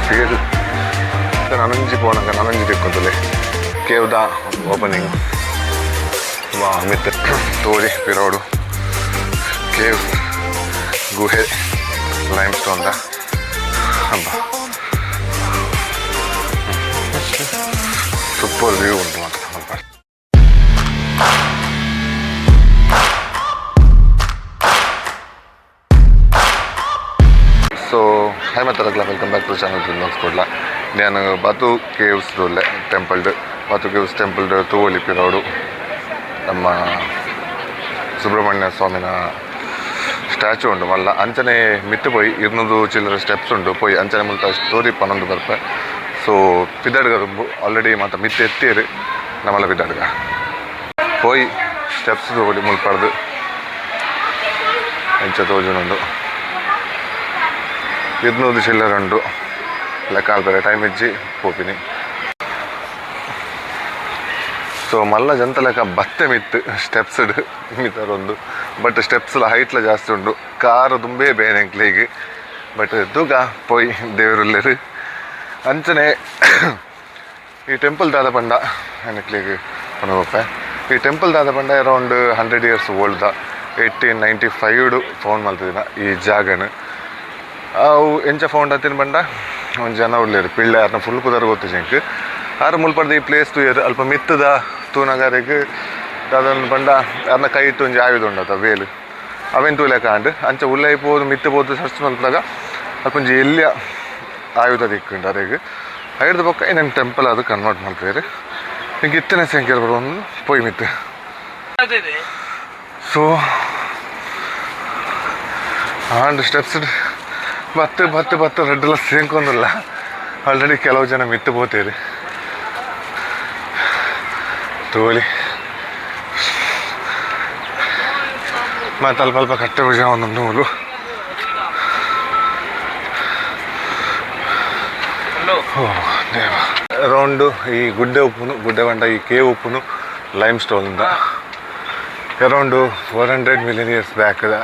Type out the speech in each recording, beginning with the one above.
Feel. ನನೊಂಜಿ ಪೋನಗ ನನೊಂಜಿ ತಿಕ್ಕುಂತುಲೆ ಕೇವ್ದ ಓಪನಿಂಗ್. ವಾ, ಮಿತ್ತ್ ತೋರಿ ಪಿರೋಡು ಕೇವ್ ಗುಹೆ ಲೈಮ್ ಸ್ಟೋನ್ದ ಹಬ್ಬ. ಸೂಪರ್ ವ್ಯೂ ಉಂಟು ಮಾತ್ರ ಸ್ವಲ್ಪ. ಸೊ hi ಮಾತಾಡಕ್ಲ, welcome back to channel films Kudla. ನಾನು ಬಾತು ಕೇವ್ಸ್ ಉಲ್ಲೆ ಟೆಂಪಲ್ಡ್, ಬಾತು ಕೇವ್ಸ್ ಟೆಂಪಲ್ಡ್ ತೂವೊಲಿ ಪಿರೋಡು ನಮ್ಮ ಸುಬ್ರಹ್ಮಣ್ಯ ಸ್ವಾಮಿನ ಸ್ಟ್ಯಾಚು ಉಂಡು ಮಲ್ಲ. ಅಂಚನೆ ಮಿತ್ತು ಪೋಯಿ 200 ಚಿಲ್ಲರೆ ಸ್ಟೆಪ್ಸ್ ಉಂಡು. ಪೋಯಿ ಅಂಚನೆ ಮುಲ್ತ ಸ್ಟೋರಿ ಪನೊಂದು ಬರ್ಪೆ. ಸೊ ಪಿದಡ್ಗ ದುಂಬು ಆಲ್ರೆಡಿ ಮಾತ ಮಿತ್ತು ಎತ್ತೇರು ನಮಲ ಪಿದಡ್ಗ ಪೋಯಿ ಸ್ಟೆಪ್ಸ್ ತೋಲಿ ಮುಲ್ಪಡ್ದು ಎಂಚ ತೋಜುನುಂಡು. 200 ಚಿಲ್ಲರೆ ಉಂಡು, ಲೆಕ್ಕ ಆಲ್ಪೆರೆ ಟೈಮ್ ಇಜ್ಜಿ, ಪೋಪಿನಿ. ಸೊ ಮಲ್ಲ ಜಂತ ಲೆಕ್ಕ ಬತ್ತೆ ಮಿತ್ತು ಸ್ಟೆಪ್ಸ್ ಮಿತ್ತರೊಂದು. ಬಟ್ ಸ್ಟೆಪ್ಸ್ಲ ಹೈಟ್ಲ ಜಾಸ್ತಿ ಉಂಡು, ಕಾರು ದುಂಬೇ ಬೇನೆ ಎಂಕ್ಲೆಗ್. ಬಟ್ ತೂಕ ಪೋಯ್ ದೇವರುಲ್ಲೆರ್. ಅಂಚನೆ ಈ ಟೆಂಪಲ್ ದಾದ ಪಂಡ ಎನಕ್ಲೆಗ್ ಪನೊಪೆ. ಈ ಟೆಂಪಲ್ ದಾದ ಪಂಡ ಅರೌಂಡ್ 100 ಇಯರ್ಸ್ ಓಲ್ಡ್. 1895 ಫೌಂಡ್ ಮಲ್ತಿದಿನ ಈ ಜಾಗನ್. ಅವು ಎಂಚ ಫೌಂಡ್ ಆತಿನ ಪಂಡ, ಒಂಜಿ ಜನ ಉಲ್ಲೆರ್ ಪಿಳ್ಳೆ, ಆರ್ನ ಫುಲ್ ಪುದರ್ ಗೊತ್ತಿಜ್ಜಿ ಎಂಕ್. ಆರ್ ಮುಲ್ಪಡ್ದು ಈ ಪ್ಲೇಸ್ ತೂಯೆರ್. ಅಲ್ಪ ಮಿತ್ತದ ತೂನಗಾರೆಗ್ ದಾದನ್ ಪಂಡ ಆರ್ನ ಕೈಟ್ ಒಂಜಿ ಆಯುಧ ಉಂಡತ ವೇಲ್, ಅವೆನ್ ತೂಲೆಕ ಆಂಡ್. ಅಂಚ ಉಲ್ಲೈ ಪೋದು ಮಿತ್ತು ಪೋದು ಸರ್ಚ್ ಮಲ್ಪುನಗ ಅಲ್ಪ ಒಂಜಿ ಎಲ್ಯ ಆಯುಧ ತಿಕ್ಕುಂಡು ಅರೆಗ್. ಐಡ್ದ್ ಬೊಕ್ಕ ಇನ್ನೊಂದು ಟೆಂಪಲ್ ಅದು ಕನ್ವರ್ಟ್ ಮಲ್ಪುವೆರ್. ಎಂಕ್ ಇತ್ತನೆ ಸಂಖ್ಯೆ ಒಂದು ಪೋಯಿ ಮಿತ್ತು. ಸೊ ಆಂಡ್ ಸ್ಟೆಪ್ಸ್ ಬತ್ತು ಬತ್ತು ಬತ್ತು ರಡ್ಡಲ ಸೇಂಕೊಂದಿಲ್ಲ. ಆಲ್ರೆಡಿ ಕೆಲವು ಜನ ಮಿತ್ತು ಪೋತೇರು ತೋಲಿ. ಮತ್ತು ಅಲ್ಪ ಅಲ್ಪ ಕಟ್ಟೆ ಭುಜ ಒಂದೊಂದು ನೂಲು. ಓ ದೇವ. ಅರೌಂಡು ಈ ಗುಡ್ಡೆ ಉಪ್ಪುನು, ಗುಡ್ಡೆ ಬಂಡ ಈ ಕೇವ್ ಉಪ್ಪುನು ಲೈಮ್ ಸ್ಟೋನಿಂದ ಅರೌಂಡು 400 ಮಿಲಿಯನ್ ಇಯರ್ಸ್ ಬ್ಯಾಕ್ದ.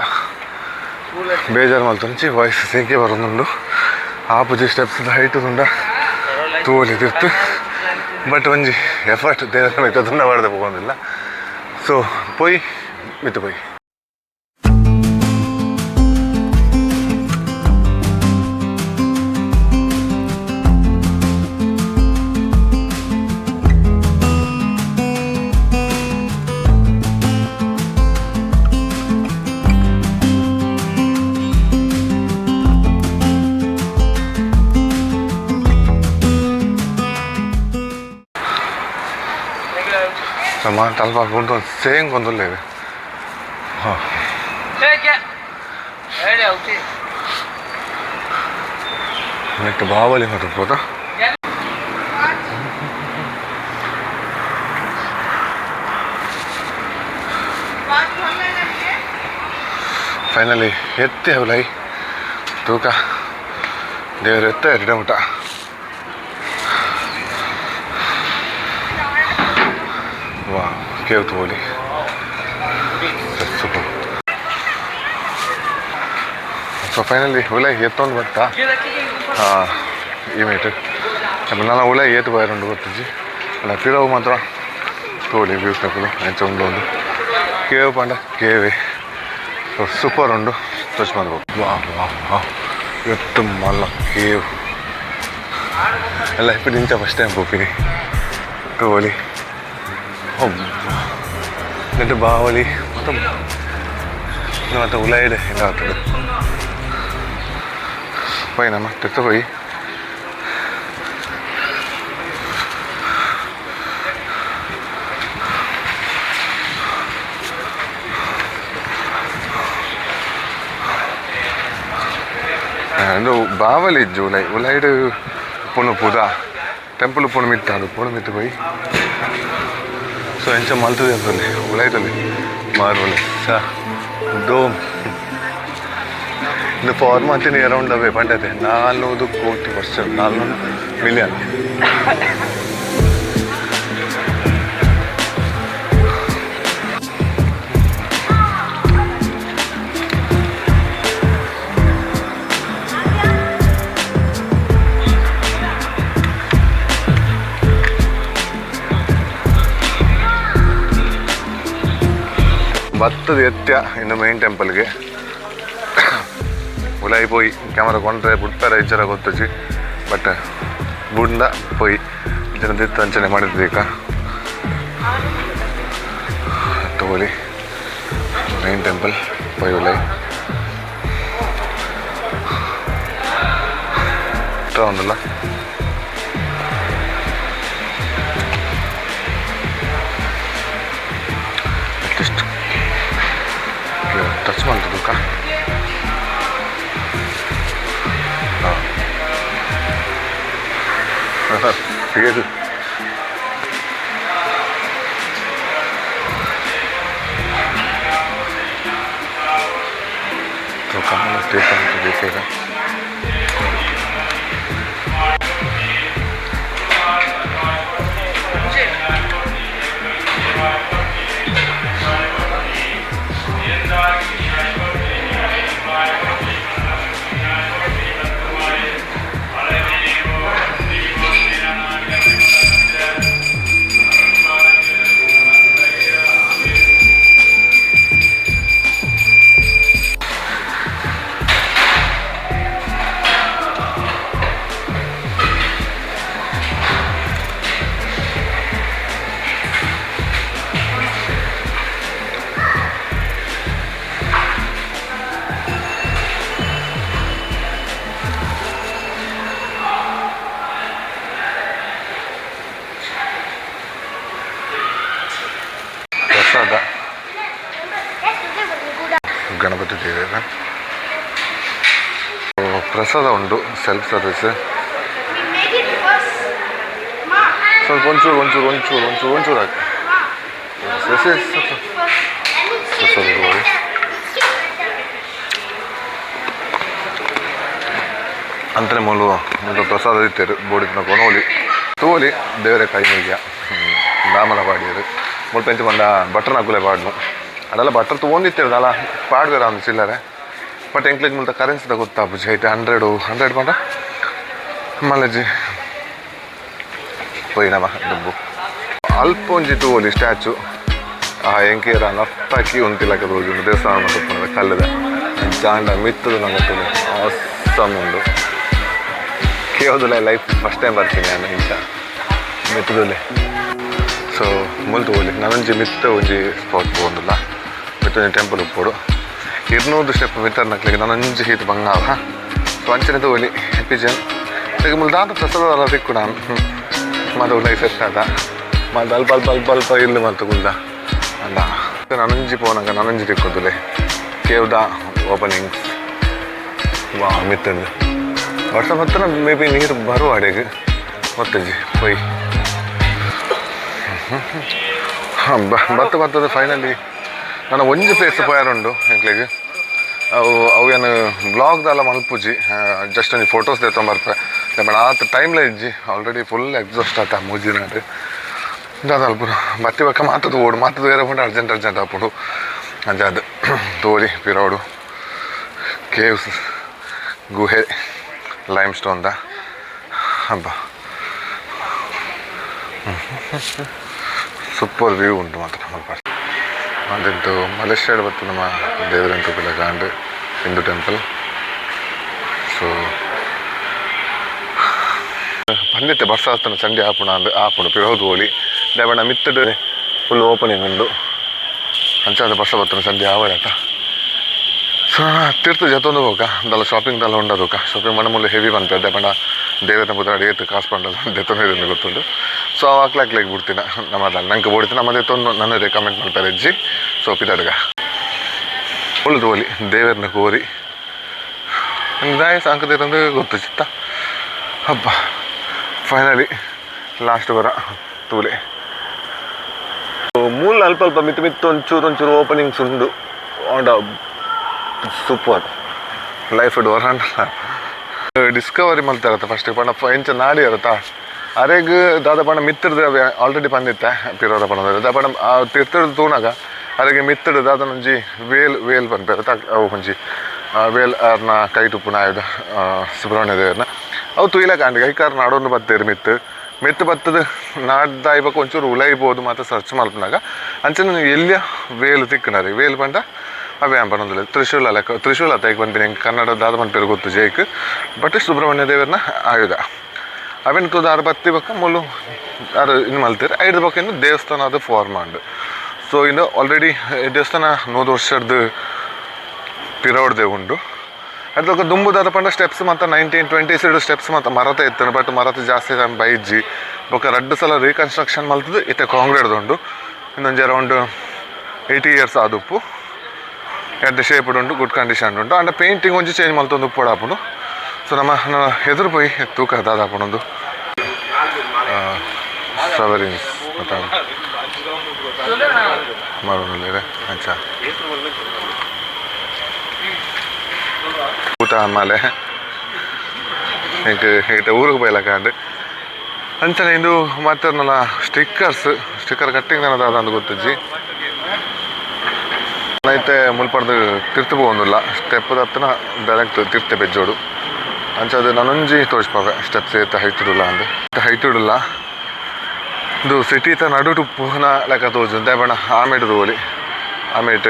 ಬೇಜಾರು ಮಲ್ತೊಂಚಿ, ವಾಯ್ಸ್ ಸೇಕೆ ಬರೋದುಂಡು. ಆಪುಜಿ. ಸ್ಟೆಪ್ಸ್ ಹೈಟ್ ಉಂಡ ತೋಲಿ ತಿರ್ತು. ಬಟ್ ಒಂಜಿ ಎಫರ್ಟ್ ದೇವರ ಮಿತ್ತ ತುಂಡ ಬಾರ್ದ ಪೋಗೊಂದಿಲ್ಲ. ಸೊ ಪೋಯಿ ಮಿತ್ತು ಪೋಯಿ. ಮಾತ ಅಲ್ಪ ಉಂಟು ಸೇಂಗ್ ಒಂದುಲ್ಲೇರು. ಹಾಂ, ನೆಕ್ಸ್ಟ್ ಬಾವಲಿ ನೋಡ್ಬೋದಾ? ಫೈನಲಿ ಎತ್ತಿ ಅವಲೈ ತೂಕ ದೇವರು ಎತ್ತ ಎರಡು ಮುಟ. ವಾ, ಕೇವ್ ತೋಲಿ. ಸೂಪರ್. ಸೊ ಫೈನಲಿ ಉಲೈ ಎತ್ತೊಂದು ಬತ್ತಾ. ಹಾಂ, ಈ ಮೇಟ್ ನನ್ನ ಉಲೈ ಏತು ಬಾಯರುಂಡು ಗೊತ್ತಿಜ್ಜಿ ಅಲ್ಲ. ಪಿರವು ಮಾತ್ರ ತೋಲಿ ವ್ಯೂಸ್ ತಕುಲು ಎಂಚ ಉಂಡು. ಒಂದು ಕೇವ್ ಪಂಡ ಕೇವೆ. ಸೊ ಸೂಪರ್ ಉಂಡು, ಟಚ್ ಮಾಡ್ಬೋದು. ವಾ ವಾ ವಾ, ಎತ್ತು ಮಲ್ಲ ಕೇವ್ ಎಲ್ಲ. ಇಪ್ಪು ಇಂಚ ಫಸ್ಟ್ ಟೈಮ್ ಪೋಪಿನಿ. ತೋಲಿ ನೆಟ್ಟು ಬಾವಲಿ ಮತ್ತು ಮತ್ತು ಉಲೈಡ್ ಎಲ್ಲ ಆಗ್ತದೆ. ಪೋಯಿ ನಮ್ಮ ತಿರ್ತು ಪೋಯಿ. ಅದು ಬಾವಲಿ ಇಜ್ಜು ಉಲೈ. ಉಲೈಡ್ ಪುನು ಪುದ ಟೆಂಪಲ್ ಪುಣು ಮಿತ್ತ, ಅದು ಪುಣು ಮಿತ್ತು ಪೋಯಿ. ಸೊ ಎಂಚ ಮಲ್ತದೆ ಅಂತಲ್ಲಿ ಉಲೈತಲ್ಲಿ ಮಾರ್ಬಲ್ ಸಾ ಡೋಮ್. ಇದು ಫಾರ್ಮ್ ಅಂತೀನಿ ಅರೌಂಡ್ ಅವೇ ಪಂಡತೆ 400 ಕೋಟಿ ವರ್ಷ, 400 ಮಿಲಿಯನ್. ಬತ್ತದ ಎತ್ಯ ಇನ್ನು ಮೇನ್ ಟೆಂಪಲ್ಗೆ ಉಲಾಯಿ ಪೋಯಿ ಕ್ಯಾಮರಾ ಕೊಂಡ್ರೆ ಬುಡ್ತಾರೆ ಇಜ್ಜರ ಗೊತ್ತುಜಿ ಬಟ್ ಬುಡ್ದ ಪೋಯಿ ಜನ ದಿತ್ತ ಅಂಚನೆ ಮಾಡಿದ್ದೀಗ ತಗೋಲಿ ಮೇನ್ ಟೆಂಪಲ್ ಪೋಯಿ ಉಲಾಯಿ ಉಂಡಲ್ಲ at least touch ಮಾಡ್ತದಕ್ಕ. పేరు ತೀರ್ಥ. ಪ್ರಸಾದ ಗಣಪತಿ ದೇವರ ಪ್ರಸಾದ ಉಂಟು, ಸೆಲ್ಫ್ ಸರ್ವಿಸ್. ಸ್ವಲ್ಪ ಒಂಚೂರು ಒಂಚೂರು ಒಂಚೂರು ಒಂಚೂರು ಒಂಚೂರು ಹಾಕಿ. S S ಪ್ರಸಾದ ತಗೊಳ್ಳಿ. ಅಂತನೆ ಮೂಲು ಮುಲ್ಪ ಪ್ರಸಾದ ಇತ್ತೇರು ಬೋಡಿನ ಕೊನೋಲಿ ತೋಲಿ ದೇವರ ಕೈ ಮುಗಿಯ ದಾಮಲ ಪಾಡಿಯರು. ಮುಲ್ಪ ಎಂಚ ಪಂಡ ಬಟರ್ ನಕುಲೆ ಪಾಡ್ನು ಅದೆಲ್ಲ ಬಟರ್ ತೊಗೊಂಡಿತ್ತೇರು ದಾಲ ಪಾಡ್ಬೇರ ಒಂದು ಚಿಲ್ಲರೆ. ಬಟ್ ಎಂಕ್ಲೆಗ್ ಮುಲ್ತ ಕರೆನ್ಸಿದ ಗೊತ್ತಾಪುಜಿ ಐಟ್ 100 100 ಪಂಡ ಮಲಜಿ ಪೋಯಿನವ ದುಂಬು ಅಲ್ಪ ಒಂಜಿ ತೂವೊಲಿ ಸ್ಟ್ಯಾಚು. ಆ ಎಂಕೇರ ನರ್ತಾಕಿ ಉಂತಿಲಕ ತೋಜುಂಡು ದೇವಸ್ಥಾನ ಮಲ್ತುಪ್ಪುನದ ಕಲ್ಲುದ ಜಾಂಡ ಮಿತ್ತದ ನಂಗೆ ತೂಲೆ ಆಸಮ್ ಉಂಡು. ಕೇವದುಲೆ life first time ಬರ್ತೀನಿ ನಾನು ಇಂಚ ಮಿತ್ತದುಲೆ. ಸೊ ಮುಲ್ತು ಹೋಲಿ ನಾನೊಂಜಿ ಮಿತ್ತ ಒಂಜಿ ಸ್ಪಾಟ್ ಪೋವೊಂದುಲ್ಲ, ಮಿತ್ತ ಒಂಜಿ ಟೆಂಪಲ್ ಉಪ್ಪೊಡು. 200 ಸ್ಟೆಪ್ ಮಿತ್ತರ್ನಕ್ಲೆಗ್ ನನೊಂಜಿ ಹೀತ್ ಬಂಗಾವ. ಸೊ ಅಂಚನೆ ತೂವೊಲಿ ಪಿಜನ್ ಈಗ ಮುಲ್ ದಾದ ಪ್ರಸಾದ ತಿಕ್ಕುಡ ಮಾತ ಉಲೈ ಸೆಟ್ ಆದ ಮಾತ ಅಲ್ಪ ಅಲ್ಪ ಅಲ್ಪ ಅಲ್ಪ ಇಲ್ಲು ಮಲ್ತು ಕುಲ್ದ ಅಂದ ನನೊಂಜಿ ಪೋನಗ ನನೊಂಜಿ ತಿಕ್ಕೊದುಲೆ ಕೇವ್ದ ಓಪನಿಂಗ್ಸ್. ವಾ ಮಿತ್ತಂದು ವರ್ಷ ಬತ್ತನ ಮೇ ಬಿ ನೀರು ಬರುವ ಅಡೆಗೆ ಗೊತ್ತಜ್ಜಿ ಪೊಯ್. ಹಾಂ ಬತ್ತ ಬತ್ತದ ಫೈನಲಿ ನನ್ನ ಒಂಜಿ ಪ್ಲೇಸ್ ಪೋಯಾರುಂಡು ಎಂಕ್ಲೆಗ್. ಅವು ಅವು ಏನು ಬ್ಲಾಗ್ದೆಲ್ಲ ಮಲ್ಪುಜಿ, ಜಸ್ಟ್ ಒಂಜಿ ಫೋಟೋಸ್ ದೆತ್ತೊಂದು ಬರ್ಪೆ. ಬಟ್ ಆತ ಟೈಮ್ಲ ಇಜ್ಜಿ, already full exhaust ಆತ ಮೂಜಿನಾಡ್ ದಾದ ಅಲ್ಪ ಬತ್ತಿ ಬಕ್ಕ ಮಾತದ ಓಡು ಮಾತದ ಬೇರೆ ಪಂಡ ಅರ್ಜೆಂಟ್ ಅರ್ಜೆಂಟ್ ಆಪುಂಡು. ಅಂಚಾದ್ ತೋರಿ ಪಿರೋಡು ಕೇವ್ಸ್ ಗುಹೆ ಲೈಮ್ ಸ್ಟೋನ್ದ ಹಬ್ಬ ಸೂಪರ್ ವ್ಯೂ ಉಂಟು ಮಾತ್ರ ಮಲ್ಪ. ಅದಂತೂ ಮಲೇಷ್ಯಾಡ್ ಬತ್ತು ನಮ್ಮ ದೇವರಂತೂ ಪಿಲಕಾಂಡ್ ಹಿಂದೂ ಟೆಂಪಲ್. ಸೊ ಪಂದಿತ್ತೆ ಬರ್ಸ ಆತನ ಚಂಡಿ ಆಪುಣ ಅಂದ್ ಆಪುಂಡು ಪಿರೋದು ಹೋಲಿ ದೇವಣ್ಣ ಮಿತ್ತಡು ಫುಲ್ ಓಪನಿಂಗ್ ಉಂಡು. ಅಂಚಾದ ಬರ್ಸ ಬತ್ತನ ಸಂಧಿ ಆವಡಾತ. ಸೊ ತೀರ್ಥ ಜತೊಂದು ಹೋಗ ದಲ್ಲ ಶಾಪಿಂಗ್ ದಲ್ಲ ಉಂಡದೋಕ ಶಾಪಿಂಗ್ ಮಣ ಮೂಲ ಹೆವಿ ಬಂತು ಅದೇ ಪಂಡ ದೇವತೆ ಪುತ್ರ ಏತು ಕಾಸು ಪಂಡ ದೆತ್ತೊಂದು ಗೊತ್ತುಂಡು. ಸೊ ಆಕ್ಲಾಕ್ಲೆಗ್ ಬಿಡ್ತೀನ ನಮ್ಮದ ನಂಗೆ ಬೋಡ್ತೀನಿ ನಮ್ಮದೇ ತೊಂದು ನನ್ನ ರೆಕಮೆಂಡ್ ಮಾಡ್ತಾರೆ ಅಜ್ಜಿ. ಸೊ ಪಿದಾಡ್ಗ ಉಳಿದು ಹೋಲಿ ದೇವರನ್ನ ಕೋರಿ ದಾಯ ಸಾಂಕದಿರಂದು ಗೊತ್ತು ಚಿತ್ತ ಹಬ್ಬ. ಫೈನಲಿ ಲಾಸ್ಟ್ ಬರ ತೂಲೆ ಮೂಲ ಅಲ್ಪ ಅಲ್ಪ ಮಿತ್ತು ಮಿತ್ತು ಒಂಚೂರು ಒಂಚೂರು ಓಪನಿಂಗ್ಸ್ ಉಂಡು. ಆಂಡ super life door Discovery ಮಲ್ತಾರತ್ತ first ಪಂಡ ಎಂಚ ನಾಡಿ ಇರುತ್ತಾ ಅರೆಗ್ ದಾದ ಪಂಡ ಮಿತ್ತರ್ದ ಆಲ್ರೆಡಿ ಬಂದಿತ್ತೆ ಪಿರೋರ ಪಂಡ ದಾದ ಪಂಡ ತಿರ್ತದ ತೂನಾಗ ಅರೆಗೆ ಮಿತ್ತದ ದಾದ ಒಂಜಿ ವೇಲ್ ವೇಲ್ ಪನ್ಪೆರ್ ಅವು ಒಂಜಿ ವೇಲ್ ಆರ್ನ ಕೈ ತುಪ್ಪುನ ಆಯುಧ ಸುಬ್ರಹ್ಮಣ್ಯ ದೇವರ್ನ ಅವು ತುಯ್ಲ ಕಾಂಡ್ ಐಕಾರ ನಾಡೊಂದು ಬತ್ತೇರು ಮಿತ್ತು. ಮೆತ್ತು ಬತ್ತದ ನಾಡ್ದಾಯಿ ಬೊಕ ಒಂಚೂರು ಉಲೈ ಪೋದು ಮಾತ ಸರ್ಚ್ ಮಲ್ಪುನಗ ಅಂಚನೆ ಎಲ್ಯ ವೇಲು ತಿಕ್ಕುನರಿ ವೇಲು ಪಂಡ ಅವೇ ಪನೊಂದುಲ್ಲೆ ತ್ರಿಶೂಲ ಲೆಕ್ಕ ತ್ರಿಶೂಲ ತೈಕ್ ಪನ್ಪಿನ ಎಂಕ್ ಕನ್ನಡ ದಾದ ಪನ್ಪೆರ್ ಗೊತ್ತು ಜೈಕ್ ಬಟ್ ಸುಬ್ರಹ್ಮಣ್ಯ ದೇವೆರ್ನ ಆಯುಧ ಅವೆನ್ ತೂದು ಆರ್ ಬತ್ತಿ ಬೊಕ್ಕ ಮೂಲು ಆರ್ ಇಂದು ಮಲ್ತೆರ್ ಐಡ್ದ್ ಬೊಕ್ಕ ಇಂದು ದೇವಸ್ಥಾನ ಆದ್ ಫಾರ್ಮ್ ಆಂಡ್ ಸೊ ಇಂದು ಆಲ್ರೆಡಿ ದೇವಸ್ಥಾನ ನೂದು ವರ್ಷರ್ದ್ ಪಿರವುಡ್ದೆ ಉಂಡು. ಐತ ಬೊಕ್ಕ ದುಂಬು ದಾದ ಪಂಡ ಸ್ಟೆಪ್ಸ್ ಮಾತ 1920s steps ಮಾತ ಮರತ ಇತ್ತ್ಂಡ್ ಬಟ್ ಮರತ ಜಾಸ್ತಿ ಬೈಜಿ ಬೊಕ್ಕ ರಡ್ಡ್ ಸಲ ರೀಕನ್ಸ್ಟ್ರಕ್ಷನ್ ಮಲ್ತ್ದ್ ಇತ್ತೆ ಕಾಂಕ್ರೀಟ್ ಉಂಡು. ಇಂದೊಂಜಿ ಅರೌಂಡ್ 80 ಇಯರ್ಸ್ ಆದುಪ್ಪು. ಎಡ್ಡೆ ಶೇಪ್ ಉಂಡು, ಗುಡ್ ಕಂಡೀಷನ್ ಉಂಡು. ಆಂಡ ಪೇಂಟಿಂಗ್ ಒಂಜಿ ಚೇಂಜ್ ಮಲ್ತೊಂದು ಉಪ್ಪೊಡಾಪುಂಡು. ಸೊ ನಮ್ಮ ಎದುರು ಪೋಯಿ ತೂಕ ದಾದ ಆಪುಂಡು ಸವರಿನ್ಸ್ ಮಾತ ಮರೊಂದುಲ್ಲೆರ್ ಅಂಚ ಪೂತ ಮಲೆ ಎಂಕ್ ಇತ್ತೆ ಊರುಗು ಪೋಯಿಲಕ ಆಂಡ್. ಅಂಚನೆ ಇಂದು ಮಾತೆರ್ನಲ ಸ್ಟಿಕ್ಕರ್ಸ್ ಸ್ಟಿಕ್ಕರ್ ಕಟ್ಟಿಂಗ್ ದಾದ ಅಂದ್ ಗೊತ್ತುಜ್ಜಿ. ಇತ್ತೆ ಮುಲ್ಪರ್ದ್ ತಿರ್ತ್ ಪೋವೊಂದುಲ್ಲ ಸ್ಟೆಪ್ ದತ್ತನ ಡೈರೆಕ್ಟ್ ತಿರ್ತೆ ಪೆಜ್ಜೋಡು. ಅಂಚಾದ್ ನನೊಂಜಿ ತೋಜ್ಪಾವೆ ಸ್ಟೆಪ್ಸ್ ಏತ್ ಹೈಟ್ ಉಲ್ಲ ಅಂದ್ ಹೈಟ್ ಉಲ್ಲ. ಇಂದು ಸಿಟಿತ ನಡುಟು ಉಪ್ಪುನ ಲೆಕ ತೋಜುಂಡು ದಾಯೆ ಪಂಡ ಆಮೇಟ್ ತೂವೊಲಿ ಆಮೇಟ್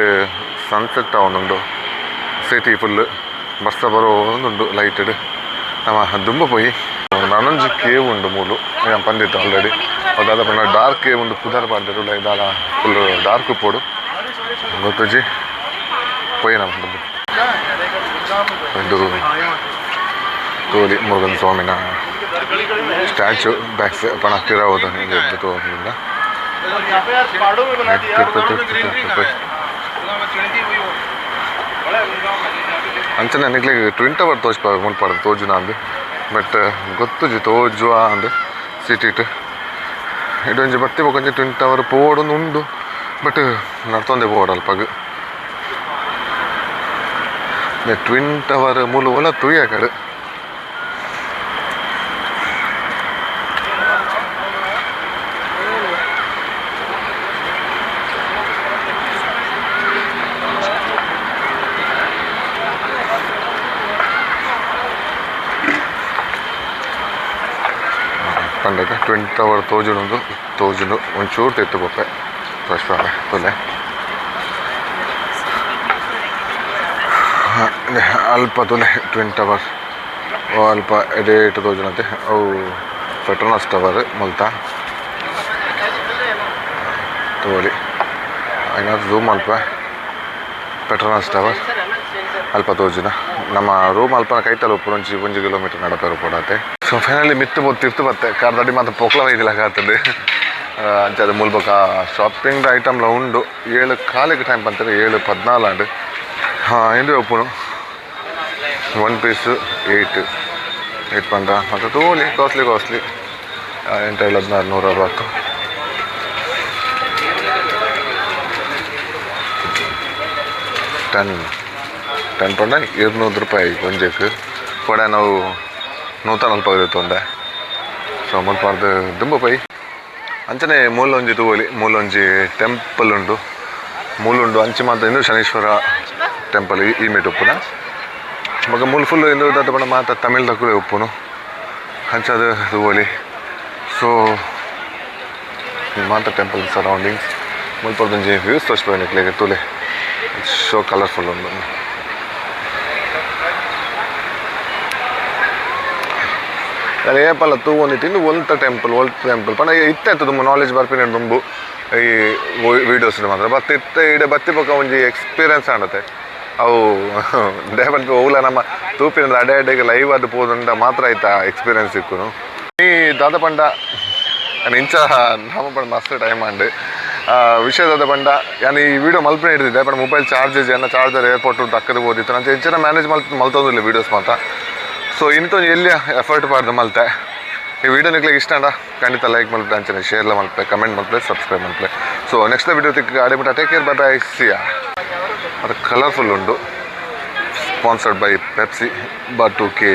ಸನ್ಸೆಟ್ ಆವೊಂದುಂಡು. ಸಿಟಿ ಫುಲ್ ಬರ್ಸ ಬರೋಂದುಂಡು ಲೈಟ್ ಡ್ ನಮ ದುಂಬು ಪೋಯಿ ನನೊಂಜಿ ಕೇವ್ ಉಂಡು ಮೂಲು ಯಾನ್ ಪಂದಿತ್ತೆ ಆಲ್ರೆಡಿ ಅವು ದಾದ ಪಂಡ ಡಾರ್ಕ್ ಕೇವ್ ಉಂದು ಪುದರ್ ಪಾಡ್ದೆರ್ ಉಲಾಯಿ ದಾಲ ಫುಲ್ ಡಾರ್ಕ್ ಉಪ್ಪೊಡು ಗೊತ್ತುಜಿ ಪೋಯಿ ನಮ ದುಂಬು ಉಂದು ತೂವೊಲಿ ಮುರುಗನ್ ಸ್ವಾಮಿನ ಸ್ಟ್ಯಾಚು ಬ್ಯಾಕ್ ಪಣ ಪಿರವುದ ಇಂದೆರ್ದ್ ತೂವೊಂದುಲ್ಲ. ಅಂಚನೆ ನಿಕ್ಲೆಗ್ ಟ್ವಿನ್ ಟವರ್ ತೋಜ್ಪಾವೆ ಮುಲ್ಪರ್ದ್ ತೋಜುನ ಅಂದ್ ಬಟ್ ಗೊತ್ತುಜಿ ತೋಜುವ ಅಂದ್ ಸಿಟಿಟ್ ಇಡೊಂಜಿ ಬತ್ತಿ ಬೊಕೊಂಜಿ ಟ್ವಿನ್ ಟವರ್ ಪೋವೊಡುಂದು ಉಂಡು ಬಟ್ ನಡ್ತೊಂದೆ ಪೋವೊಡು ಅಲ್ಪಗ್ ಟ್ವಿನ್ ಟವರ್ ಮೂಲು ಓಲ ತೂಯಕಡ್. ಪಂಡತ ಟ್ವಿನ್ ಟವರ್ ತೋಜುಂಡು ತೋಜುಂಡು ಒಂಚೂರು ತಿರ್ತ್ ಪೋಪೆ ತೋಜ್ಪಾವೆ ತೂಲೆ ಅಲ್ಪ ತೂಲೆ ಟ್ವಿನ್ ಟವರ್ ಅಲ್ಪ ಎಡೇಟ್ ತೋಜುನತೆ ಅವು ಪೆಟ್ರೋನಾಸ್ ಟವರ್ ಮುಲ್ತ ತೂವೊಲಿ ಐನಾತ್ ಝೂಮ್ ಮಲ್ಪುವೆ ಪೆಟ್ರೋನಾಸ್ ಟವರ್ ಅಲ್ಪ ತೋಜುನ ನಮ್ಮ ರೂಮ್ ಅಲ್ಪ ಕೈತಲ್ ಉಪ್ಪುನು ಒಂಜಿ ಒಂಜಿ ಕಿಲೋಮೀಟರ್ ನಡಪೆರೆ ಉಪ್ಪೊಡಾತೆ. ಸೊ ಫೈನಲಿ ಮಿತ್ತ್ ಪೋದು ತಿರ್ತ್ ಬತ್ತೆ ಕಾರ್ ದಡಿ ಮಾತ ಪೊಕ್ಲ ಬೈದಿಲಕ ಆತುಂಡು ಅಂಚಾದ್ ಮೂಲು ಬೊಕ ಶಾಪಿಂಗ್ ದ ಐಟಮ್ ಲ ಉಂಡು ಏಳು ಕಾಲಿಗ್ ಟೈಮ್ ಪಂತೆರ್ ಏಳು ಪದ್ನಾಲ್ ಆಂಡ್ ಇಂದುವೆ ಉಪ್ಪುನು ಒನ್ ಪೀಸ್ ಏಟ್ ಏಟ್ ಪಂಡ ಮಾತ ತೂವೊಲಿ ಕಾಸ್ಟ್ಲಿ ಕಾಸ್ಟ್ಲಿ ಎಂಟು ಏಳು ಹದಿನಾರು ನೂರ ಅರವತ್ತು ಟೆನ್ ಟೆನ್ ಪಂಡ ಇರ್ನೂರು ರೂಪಾಯಿ ಒಂಜೆಕ್ ಕೊಡೆ ನಾವು ನೂತ ನಲ್ಪ ತೊಂದೆ ಸೊ ಮುಲ್ಪರ್ದ್ ದುಂಬು ಪೈ ಅಂಚನೆ ಮೂಲೊಂಜಿ ತೂವೊಲಿ ಮೂಲೊಂಜಿ ಟೆಂಪಲ್ ಉಂಡು ಮೂಲುಂಡು ಅಂಚಿ ಮಾತ ಇಂದು ಶನೀಶ್ವರ ಟೆಂಪಲ್ ಈ ಮೇಟ್ ಉಪ್ಪುನ ಬೊಕ ಮೂಲು ಫುಲ್ ಇಂದು ದಾದ ಪಂಡ ಮಾತ ತಮಿಳ್ ದಕುಲೇ ಉಪ್ಪುನು ಅಂಚಾದ್ ತೂವೊಲಿ ಸೊ ಮಾತ ಟೆಂಪಲ್ ಸರೌಂಡಿಂಗ್ಸ್ ಮುಲ್ಪರ್ದ್ ಒಂಜಿ ವ್ಯೂಸ್ ತೋಜ್ಪಾವೆ ನಿಕ್ಲೆಗ್ ತೂಲೆ ಶೋ ಕಲರ್ಫುಲ್ ಉಂಡು. ಯಾನ್ ಏಪಲ ತೂವೊಂದಿತ್ತೆ ಇಂದು ಒಲ್ತ ಟೆಂಪಲ್ ಒಲ್ತ ಟೆಂಪಲ್ ಪಂಡ ಇತ್ತೆ ಅತ್ ದುಂಬು ನಾಲೆಜ್ ಬರ್ಪಿನ ದುಂಬು ಈ ವೀಡಿಯೋಸ್ ಮಾತ್ರ ಬತ್ ಇತ್ತೆ ಇಡೆ ಬತ್ತಿ ಬೊಕ ಒಂಜಿ ಎಕ್ಸ್ಪೀರಿಯನ್ಸ್ ಆಂಡತೆ ಅವು ದಾಯೆ ಪನ್ಪಿ ಒವ್ಲ ನಮ್ಮ ತೂಪಿನ ಅಡೆ ಅಡೆಗ್ ಲೈವ್ ಆದ್ ಪೋದುಂಡ ಮಾತ್ರ ಐತ ಎಕ್ಸ್ಪೀರಿಯನ್ಸ್ ತಿಕ್ಕುನು. ಈ ದಾದ ಪಂಡ ಯಾನ್ ಇಂಚ ನಮ ಪಂಡ ಮಸ್ತ್ ಟೈಮ್ ಆಂಡ್ ವಿಷಯ ದಾದ ಪಂಡ ಯಾನ್ ಈ ವೀಡಿಯೋ ಮಲ್ಪುನ ಹಿಡಿದಿದ್ದೆ ಪಂಡ ಮೊಬೈಲ್ ಚಾರ್ಜ್ ಇಜ್ಜಿ ಎನ್ನ ಚಾರ್ಜರ್ ಏರ್ಪೋರ್ಟ್ ದಕ್ಕದ್ ಪೋದಿತ್ತು ಅಂಚ ಇಂಚಿನ ಮ್ಯಾನೇಜ್ ಮಲ್ತ್ ಮಲ್ತೊಂದುಲ್ಲೆ ವೀಡಿಯೋಸ್ ಮಾತ. ಸೊ ಇನಿತ ಒಂಜಿ ಎಲ್ಯ ಎಫರ್ಟ್ ಪಾಡ್ದ್ ಮಲ್ತೆ. ಈ ವಿಡಿಯೋ ನಿಕ್ಲೆಗ್ ಇಷ್ಟ ಆಂಡ ಖಂಡಿತ ಲೈಕ್ ಮಲ್ಪುಲೆ ಅಂಚನೆ ಶೇರ್ ಲ ಮಲ್ಪುಲೆ ಕಮೆಂಟ್ ಮಲ್ಪುಲೆ ಸಬ್ಸ್ಕ್ರೈಬ್ ಮಲ್ಪುಲೆ. ಸೊ ನೆಕ್ಸ್ಟ್ ವಿಡಿಯೋ ತಿಕ್ಕುಗ ಅಡೆ ಮುಟ take care bye bye see ya. ಅದು ಕಲರ್ಫುಲ್ ಉಂಡು sponsored by Pepsi but okay.